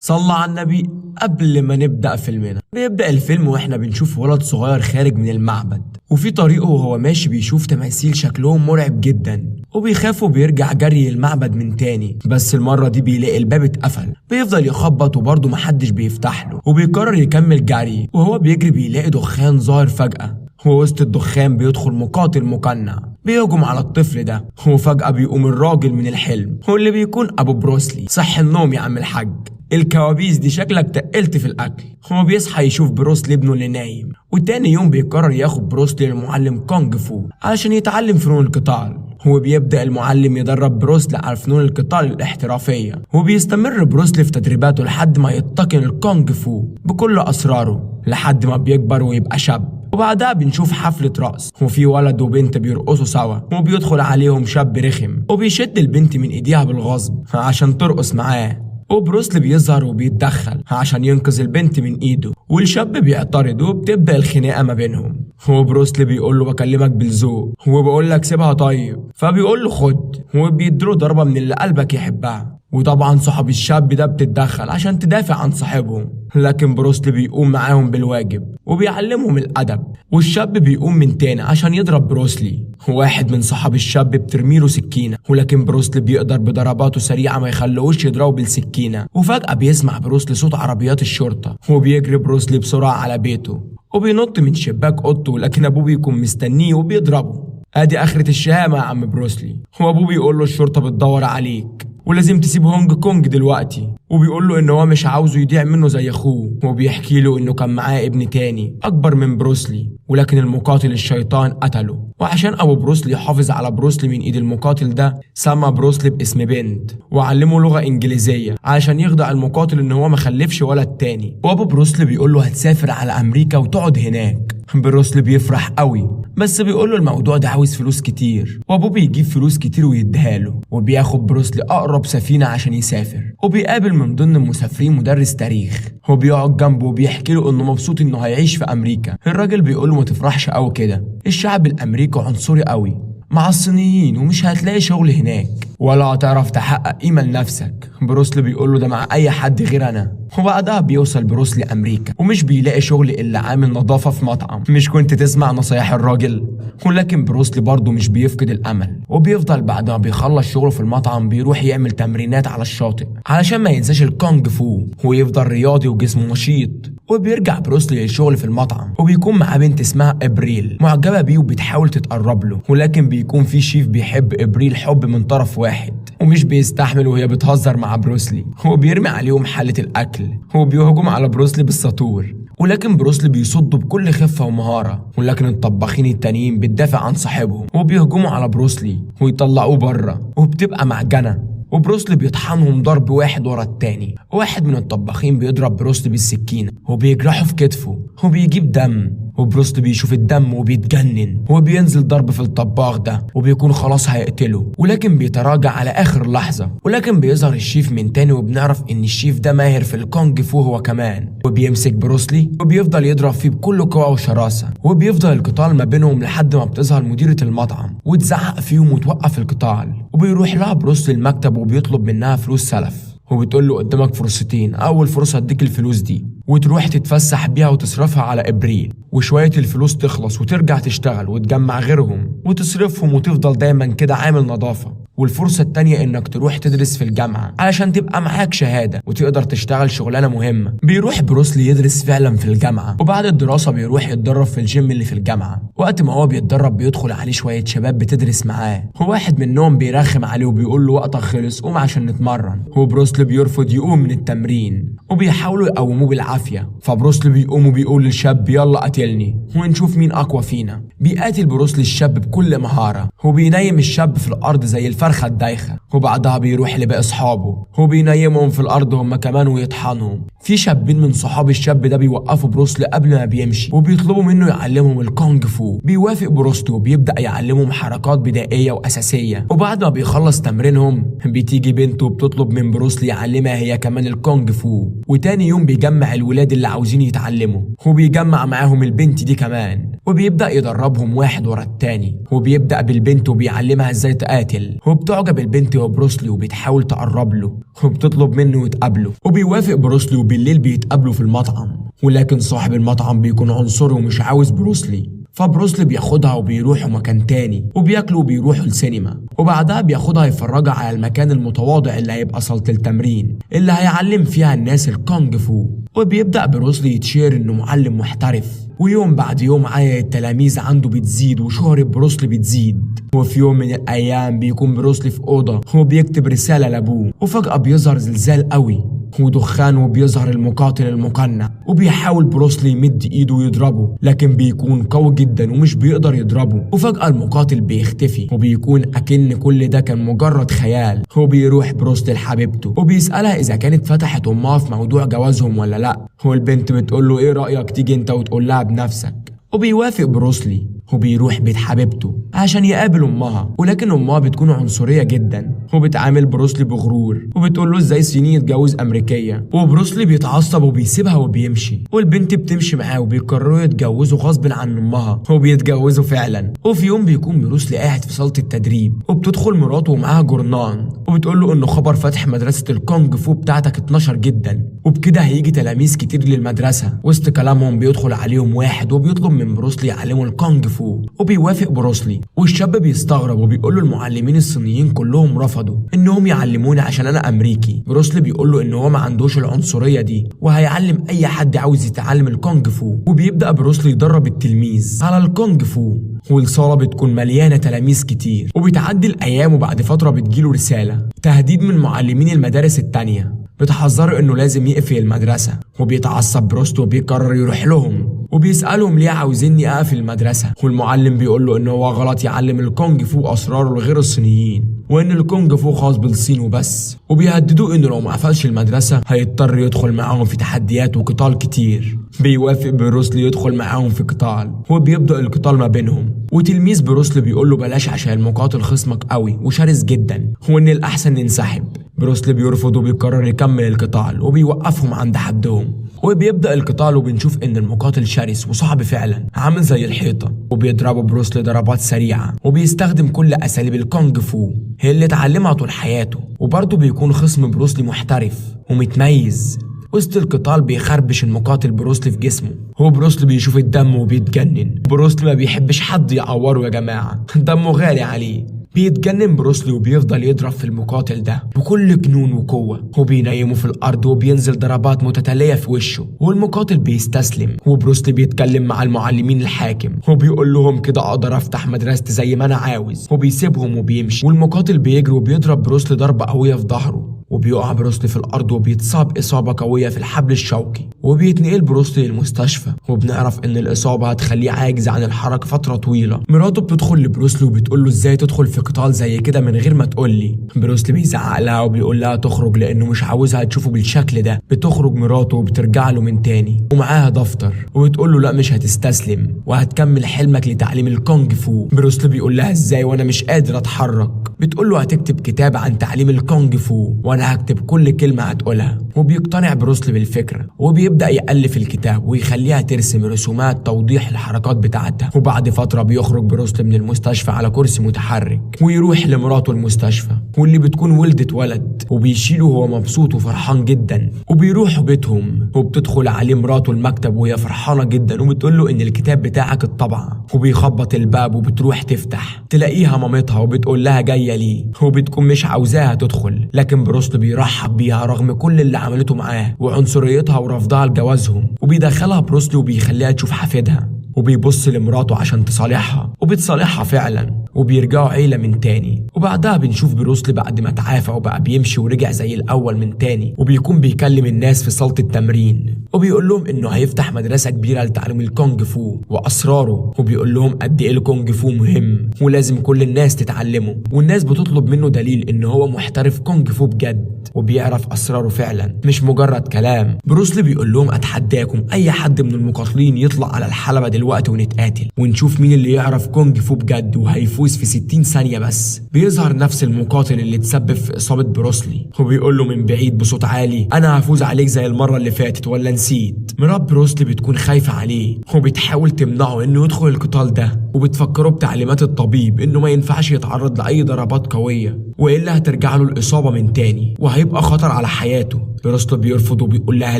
صلى على النبي. قبل ما نبدأ فيلمنا، بيبدأ الفيلم واحنا بنشوف ولد صغير خارج من المعبد، وفي طريقه وهو ماشي بيشوف تماثيل شكلهم مرعب جدا، وبيخاف وبيرجع جري المعبد من تاني، بس المرة دي بيلاقي الباب اتقفل. بيفضل يخبط وبرضه محدش بيفتح له، وبيقرر يكمل جري. وهو بيجري بيلاقي دخان ظاهر فجأة، ووسط الدخان بيدخل مقاتل مقنع بيهجم على الطفل ده. وفجأة بيقوم الراجل من الحلم، هو اللي بيكون أبو بروسلي. صح النوم يا عم الحاج، الكوابيس دي شكلك تقلت في الأكل. هو بيصحى يشوف بروسلي ابنه اللي نايم. وتاني يوم بيقرر ياخد بروسلي للمعلم كونج فو علشان يتعلم فنون القتال. هو بيبدأ المعلم يدرب بروسلي على فنون القتال الاحترافية، وبيستمر بروسلي في تدريباته لحد ما يتقن الكونج فو بكل أسراره، لحد ما بيكبر ويبقى شاب. وبعدها بنشوف حفلة رقص، وفي ولد وبنت بيرقصوا سوا، وبيدخل عليهم شاب رخم وبيشد البنت من ايديها بالغصب عشان ترقص معاه. وبروسلي بيظهر وبيتدخل عشان ينقذ البنت من ايده، والشاب بيعترض وبتبدأ الخناقة ما بينهم. وبروسلي بيقول له بكلمك بالذوق وبقول لك سيبها طيب، فبيقول له خد، وبيديله ضربة من اللي قلبك يحبها. وطبعا صاحب الشاب ده بتتدخل عشان تدافع عن صاحبهم، لكن بروسلي بيقوم معاهم بالواجب وبيعلمهم الأدب. والشاب بيقوم من تاني عشان يضرب بروسلي. واحد من صحاب الشاب بترميله سكينة، ولكن بروسلي بيقدر بضرباته سريعة ما يخلوش يضربه بالسكينة. وفجأة بيسمع بروسلي صوت عربيات الشرطة، وبيجري بروسلي بسرعة على بيته وبينط من شباك أوضته، لكن أبوه بيكون مستنيه وبيضربه. ادي اخرة الشهامة يا عم بروسلي. وابوه بيقول له الشرطة بتدور عليك ولازم تسيب هونج كونج دلوقتي، وبيقول له ان هو مش عاوزه يضيع منه زي اخوه. وبيحكي له انه كان معاه ابن تاني اكبر من بروسلي، ولكن المقاتل الشيطان قتله. وعشان ابو بروسلي يحافظ على بروسلي من ايد المقاتل ده، سمى بروسلي باسم بنت وعلمه لغة انجليزية علشان يخدع المقاتل ان هو ما خلفش ولد تاني. وابو بروسلي بيقول له هتسافر على امريكا وتقعد هناك. بروسلي بيفرح قوي، بس بيقول له الموضوع ده عاوز فلوس كتير، وابوه بيجيب فلوس كتير ويديها له. وبياخد بروسلي اقرب سفينة عشان يسافر، وبيقابل من ضمن المسافرين مدرس تاريخ، وبيقعد جنبه وبيحكي له انه مبسوط انه هيعيش في امريكا. الراجل بيقول له ما تفرحش قوي كده، الشعب الامريكي عنصري قوي مع الصينيين ومش هتلاقي شغل هناك ولا هتعرف تحقق قيمة لنفسك. بروسلي بيقول له ده مع اي حد غير انا. وبعدها بيوصل بروسلي امريكا ومش بيلاقي شغل الا عامل نظافة في مطعم. مش كنت تسمع نصايح الراجل؟ ولكن بروسلي برضه مش بيفقد الامل، وبيفضل بعد ما بيخلص شغله في المطعم بيروح يعمل تمرينات على الشاطئ علشان ما ينساش الكونج فو ويفضل رياضي وجسمه نشيط. وبيرجع بروسلي للشغل في المطعم، وبيكون معاه بنت اسمها ابريل معجبة بيه وبتحاول تتقرب له، ولكن بيكون في شيف بيحب ابريل حب من طرف واحد ومش بيستحمل وهي بتهزر مع بروسلي، وبيرمي عليهم حلة الأكل وبيهجم على بروسلي بالساطور، ولكن بروسلي بيصده بكل خفة ومهارة. ولكن الطباخين التانيين بتدافع عن صاحبهم وبيهجموا على بروسلي ويطلعوه بره، وبتبقى معجنة، وبروسلي بيطحنهم ضرب واحد ورا التاني. واحد من الطباخين بيضرب بروسلي بالسكينة وبيجرحه في كتفه وبيجيب دم، وبروسلي بيشوف الدم وبيتجنن وبينزل ضرب في الطباخ ده وبيكون خلاص هيقتله، ولكن بيتراجع على اخر لحظة. ولكن بيظهر الشيف من تاني، وبنعرف ان الشيف ده ماهر في الكونج فو هو كمان، وبيمسك بروسلي وبيفضل يضرب فيه بكل قوة وشراسة، وبيفضل القتال ما بينهم لحد ما بتظهر مديرة المطعم وتزعق فيهم وتوقف القتال. وبيروح لها بروسلي المكتب وبيطلب منها فلوس سلف، وبتقول له قدامك فرصتين، اول فرصة اديك الفلوس دي وتروح تتفسح بيها وتصرفها على ابريل، وشوية الفلوس تخلص وترجع تشتغل وتجمع غيرهم وتصرفهم وتفضل دايما كده عامل نظافة. والفرصة التانية انك تروح تدرس في الجامعة علشان تبقى معاك شهادة وتقدر تشتغل شغلانة مهمة. بيروح بروسلي يدرس فعلا في الجامعة، وبعد الدراسة بيروح يتدرب في الجيم اللي في الجامعة. وقت ما هو بيتدرب بيدخل عليه شوية شباب بتدرس معاه، وواحد منهم بيرخم عليه وبيقول له وقتك خلص قوم عشان نتمرن. وبروسلي بيرفض يقوم من التمرين وبيحاولوا يقوموه بالعافية، فبروسلي بيقوم وبيقول للشاب يلا قاتلني ونشوف مين اقوى فينا. بيقاتل بروسلي الشاب بكل مهارة وبينيم الشاب في الارض زي الفرخة الدايخة. وبعدها بيروح لباقي اصحابه وبينيمهم في الارض هم كمان ويطحنهم. في شابين من صحاب الشاب ده بيوقفوا بروسلي قبل ما بيمشي وبيطلبوا منه يعلمهم الكونج فو. بيوافق بروسلي وبيبدأ يعلمهم حركات بدائية وأساسية. وبعد ما بيخلص تمرينهم بتيجي بنته وبتطلب من بروسلي يعلمها هي كمان الكونج فو. وتاني يوم بيجمع الولاد اللي عاوزين يتعلموا وبيجمع معاهم البنت دي كمان، وبيبدأ يدربهم واحد ورا التاني. وبيبدأ بالبنت وبيعلمها ازاي تقاتل، وبتبدأ وبتعجب البنت ببروسلي وبتحاول تقرب له وبتطلب منه يتقابله، وبيوافق بروسلي. وبالليل بيتقابلوا في المطعم، ولكن صاحب المطعم بيكون عنصري ومش عاوز بروسلي، فبروسلي بياخدها وبيروحوا مكان تاني وبياكلوا وبيروحوا السينما، وبعدها بياخدها يفرجها على المكان المتواضع اللي هيبقى صالة التمرين اللي هيعلم فيها الناس الكونج فو. وبيبدأ بروسلي يتشير انه معلم محترف، ويوم بعد يوم عدد التلاميذ عنده بتزيد وشهرة بروسلي بتزيد. وفي يوم من الايام بيكون بروسلي في اوضة وبيكتب رسالة لابوه، وفجأة بيظهر زلزال قوي ودخان وبيظهر المقاتل المقنع، وبيحاول بروسلي يمد ايده ويضربه لكن بيكون قوي جدا ومش بيقدر يضربه. وفجأة المقاتل بيختفي وبيكون اكن كل ده كان مجرد خيال. وبيروح بروسلي لحبيبته وبيسألها اذا كانت فتحت امها في موضوع جوازهم ولا لا، والبنت بتقول له ايه رأيك تيجي انت وتقول لها بنفسك. وبيوافق بروسلي وبيروح بيت حبيبته عشان يقابل امها، ولكن امها بتكون عنصرية جدا وبتعامل بروسلي بغرور وبتقول له ازاي صيني يتجوز امريكية. وبروسلي بيتعصب وبيسيبها وبيمشي، والبنت بتمشي معاه وبيقرروا يتجوزوا غصب عن امها وبيتجوزوا فعلا. وفي يوم بيكون بروسلي قاعد في صاله التدريب وبتدخل مراته ومعاها جورنان وبتقول له انه خبر فتح مدرسه الكونج فو بتاعتك اتنشر جدا، وبكده هيجي تلاميذ كتير للمدرسة. وسط كلامهم بيدخل عليهم واحد وبيطلب من بروسلي يعلمه الكونج فو، وبيوافق بروسلي. والشاب بيستغرب وبيقول له المعلمين الصينيين كلهم رفضوا انهم يعلموني عشان انا امريكي. بروسلي بيقول له ان هو ما عندوش العنصرية دي وهيعلم اي حد عاوز يتعلم الكونج فو. وبيبدا بروسلي يدرب التلميذ على الكونج فو، والصاله بتكون مليانة تلاميذ كتير. وبتعدي الايام وبعد فترة بتجيله رسالة تهديد من معلمين المدارس التانية بتحذره انه لازم يقفل المدرسة. وبيتعصب بروسلي وبيقرر يروح لهم وبيسألهم ليه عاوزيني اقفل المدرسة، والمعلم بيقول له ان هو غلط يعلم الكونج فو اسراره لغير الصينيين، وان الكونج فو خاص بالصين وبس. وبيهددوه انه لو ما قفلش المدرسة هيضطر يدخل معاهم في تحديات وقتال كتير. بيوافق بروسلي يدخل معاهم في قتال، وبيبدأ القتال ما بينهم. وتلميذ بروسلي بيقول له بلاش عشان المقاتل خصمك قوي وشرس جدا، وان الاحسن ننسحب. بروسلي بيرفض وبيقرر يكمل القتال وبيوقفهم عند حدهم. وبيبدأ القتال وبنشوف ان المقاتل شرس وصعب فعلا، عامل زي الحيطة، وبيضربه بروسلي ضربات سريعة وبيستخدم كل اساليب الكونج فو هي اللي اتعلمها طول حياته. وبرضه بيكون خصم بروسلي محترف ومتميز. وسط القتال بيخربش المقاتل بروسلي في جسمه، هو بروسلي بيشوف الدم وبيتجنن. بروسلي ما بيحبش حد يعوره يا جماعة، دمه غالي عليه. بيتجنن بروسلي وبيفضل يضرب في المقاتل ده بكل جنون وقوة، وبينيمه في الأرض وبينزل ضربات متتالية في وشه، والمقاتل بيستسلم. وبروسلي بيتكلم مع المعلمين الحاكم وبيقول لهم كده أقدر أفتح مدرستي زي ما أنا عاوز، وبيسيبهم وبيمشي. والمقاتل بيجري وبيضرب بروسلي ضربة قوية في ظهره، وبيقع بروسلي في الأرض وبيتصاب إصابة قوية في الحبل الشوكي، وبيتنقل بروسلي للمستشفى. وبنعرف إن الإصابة هتخليه عاجز عن الحركة فترة طويلة. مراته بتدخل لبروسلي وبتقول له إزاي تدخل في قتال زي كده من غير ما تقولي. بروسلي بيزعق لها وبيقول لها تخرج لأنه مش عاوزها تشوفه بالشكل ده. بتخرج مراته وبترجع له من تاني ومعاها دفتر وبتقول له لا مش هتستسلم وهتكمل حلمك لتعليم الكونج فو. بروسلي بيقول لها إزاي وأنا مش قادر أتحرك؟ بتقول له هتكتب كتاب عن تعليم الكونج فو وانا هكتب كل كلمة هتقولها. وبيقتنع بروسلي بالفكرة وبيبدأ يألف الكتاب ويخليها ترسم رسومات توضيح الحركات بتاعتها. وبعد فترة بيخرج بروسلي من المستشفى على كرسي متحرك ويروح لمراته المستشفى واللي بتكون ولدت ولد، وبيشيله وهو مبسوط وفرحان جدا. وبيروحوا بيتهم وبتدخل عليه مراته المكتب وهي فرحانة جدا وبتقول له ان الكتاب بتاعك اتطبع. وبيخبط الباب وبتروح تفتح تلاقيها مامتها وبتقول لها جاية ليه، وبتكون مش عاوزاها تدخل، لكن بروسلي بيرحب بيها رغم كل اللي عملته معاه وعنصريتها ورفضها لجوازهم. وبيدخلها بروسلي وبيخليها تشوف حفيدها، وبيبص لمراته عشان تصالحها وبتصالحها فعلا، وبيرجعوا عيلة من تاني. وبعدها بنشوف بروسلي بعد ما تعافى وبقى بيمشي ورجع زي الأول من تاني، وبيكون بيكلم الناس في صالة التمرين وبيقول لهم إنه هيفتح مدرسة كبيرة لتعليم الكونج فو وأسراره، وبيقول لهم قد إيه الكونج فو مهم ولازم كل الناس تتعلمه. والناس بتطلب منه دليل إن هو محترف كونج فو بجد وبيعرف أسراره فعلا مش مجرد كلام. بروسلي بيقول لهم أتحداكم أي حد من المقاتلين يطلع على الحلبة دلوقتي ونتقاتل ونشوف مين اللي يعرف كونج فو بجد وهيفوز في 60 ثانية بس. بيظهر نفس المقاتل اللي تسبب في إصابة بروسلي وبيقول له من بعيد بصوت عالي أنا هفوز عليك زي المرة اللي فاتت ولا نسيت؟ مرات بروسلي بتكون خايفة عليه وبتحاول تمنعه إنه يدخل القتال ده، وبتفكره بتعليمات الطبيب انه ما ينفعش يتعرض لاي ضربات قوية والا هترجع له الاصابة من تاني وهيبقى خطر على حياته. بروسلي بيرفض وبيقول لها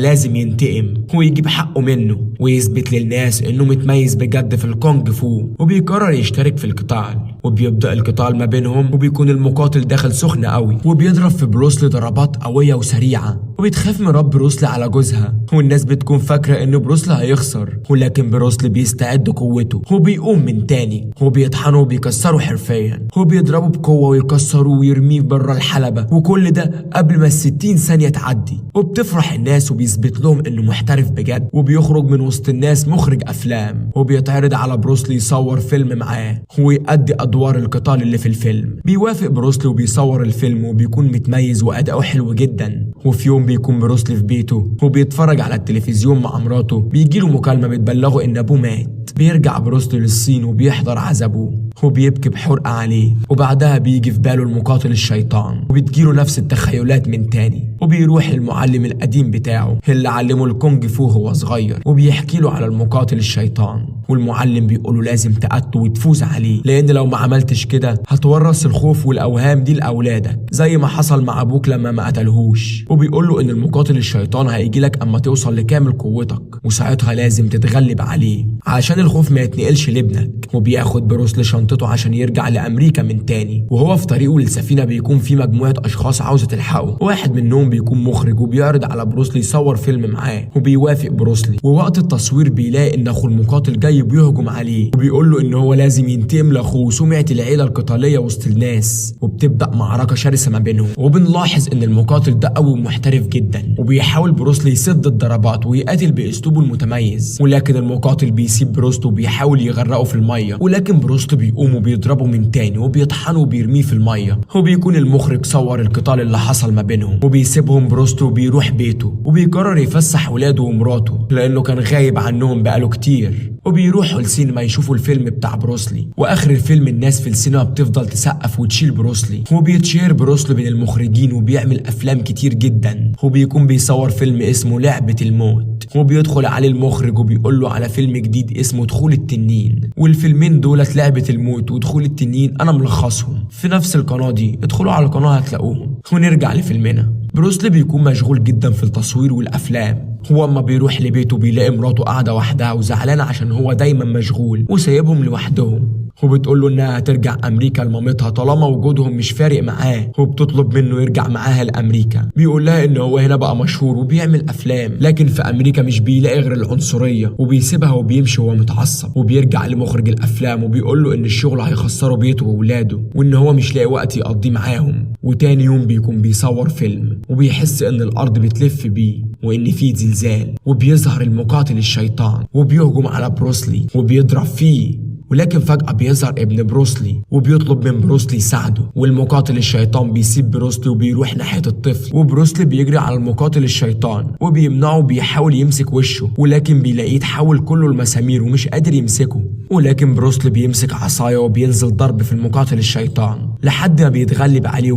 لازم ينتقم ويجيب حقه منه ويثبت للناس انه متميز بجد في الكونج فو، وبيقرر يشترك في القتال. وبيبدأ القتال ما بينهم، وبيكون المقاتل داخل سخن قوي وبيضرب في بروسلي ضربات قوية وسريعة، وبتخاف مرات بروسلي على جوزها، والناس بتكون فاكرة ان بروسلي هيخسر، ولكن بروسلي بيستعد قوته وبيقوم من تاني وبيطحنه وبيكسره حرفيا، وبيضربه بقوة ويكسره ويرميه بره الحلبة، وكل ده قبل ما 60 ثانية تعدي. وبتفرح الناس وبيثبت لهم انه محترف بجد، وبيخرج من وسط الناس مخرج افلام، وبيتعرض على بروسلي يصور فيلم معاه ويأدي ادوار القتال اللي في الفيلم. بيوافق بروسلي وبيصور الفيلم، وبيكون متميز واداؤه حلو جدا. وفي يوم بيكون بروسلي في بيته وبيتفرج على التلفزيون مع مراته، بيجيله مكالمة بتبلغه ان ابوه مات. بيرجع بروسلي للصين وبيحضر عزا ابوه وبيبكي بحرقة عليه، وبعدها بيجي في باله المقاتل الشيطان وبتجيله نفس التخيلات من تاني، وبيروح المعلم القديم بتاعه اللي علمه الكونج فو وهو صغير وبيحكي له على المقاتل الشيطان، والمعلم بيقوله لازم تقتله وتفوز عليه، لان لو ما عملتش كده هتورث الخوف والاوهام دي لاولادك زي ما حصل مع ابوك لما ما قتلهوش. وبيقول له ان المقاتل الشيطان هيجي لك اما توصل لكامل قوتك، وساعتها لازم تتغلب عليه عشان الخوف ما يتنقلش لابنك. وبياخد بروسلي شنطته عشان يرجع لامريكا من تاني، وهو في طريقه للسفينه بيكون في مجموعة اشخاص عاوزه تلحقه، واحد منهم بيكون مخرج وبيعرض على بروسلي يصور فيلم معاه، وبيوافق بروسلي. ووقت التصوير بيلاقي ان اخو المقاتل جاي بيهجم عليه، وبيقول له ان هو لازم ينتقم لاخوه وسمعه العيلة القتالية وسط الناس، وبتبدا معركة شرسة ما بينهم. وبنلاحظ ان المقاتل ده قوي ومحترف جدا، وبيحاول بروسلي يسد الضربات ويقاتل باسلوبه المتميز، ولكن المقاتل بيسيب بروسلي وبيحاول يغرقه في المية، ولكن بروسلي بيقوم وبيضربه من تاني وبيطحنه وبيرميه في المية. وبيكون المخرج صور القتال اللي حصل ما بينهم، وبيسيبهم بروسلي وبيروح بيته، وبيقرر يفسح ولاده ومراته لانه كان غايب عنهم بقاله كتير. وبيروحوا السينما يشوفوا الفيلم بتاع بروسلي، واخر الفيلم الناس في السينما بتفضل تسقف وتشيل بروسلي، وبيتشهر بروسلي بين المخرجين وبيعمل افلام كتير جدا. وبيكون بيصور فيلم اسمه لعبة الموت، وبيدخل عليه المخرج وبيقول له على فيلم جديد اسمه دخول التنين، والفيلمين دولت لعبة الموت ودخول التنين انا ملخصهم في نفس القناة دي، ادخلوا على القناة هتلاقوهم. ونرجع لفيلمنا. بروسلي بيكون مشغول جدا في التصوير والافلام، هو اما بيروح لبيته بيلاقي مراته قاعدة وحدها وزعلانة عشان هو دايما مشغول وسايبهم لوحدهم، وبتقول له انها هترجع امريكا لمامتها طالما وجودهم مش فارق معاه، وبتطلب منه يرجع معاها لامريكا. بيقول لها ان هو هنا بقى مشهور وبيعمل افلام، لكن في امريكا مش بيلاقي غير العنصرية، وبيسيبها وبيمشي وهو متعصب. وبيرجع لمخرج الافلام وبيقول له ان الشغل هيخسره بيته واولاده، وان هو مش لاقي وقت يقضيه معاهم. وتاني يوم بيكون بيصور فيلم، وبيحس ان الارض بتلف بيه وان في زلزال، وبيظهر المقاتل الشيطان وبيهجم على بروسلي وبيضرب فيه، ولكن فجأة بيظهر ابن بروسلي وبيطلب من بروسلي يساعده، والمقاتل الشيطان بيسيب بروسلي وبيروح ناحية الطفل، وبروسلي بيجري على المقاتل الشيطان وبيمنعه وبيحاول يمسك وشه، ولكن بيلاقيه اتحول كله المسامير ومش قادر يمسكه، ولكن بروسلي بيمسك عصاية وبينزل ضرب في المقاتل الشيطان لحد ما بيتغلب عليه.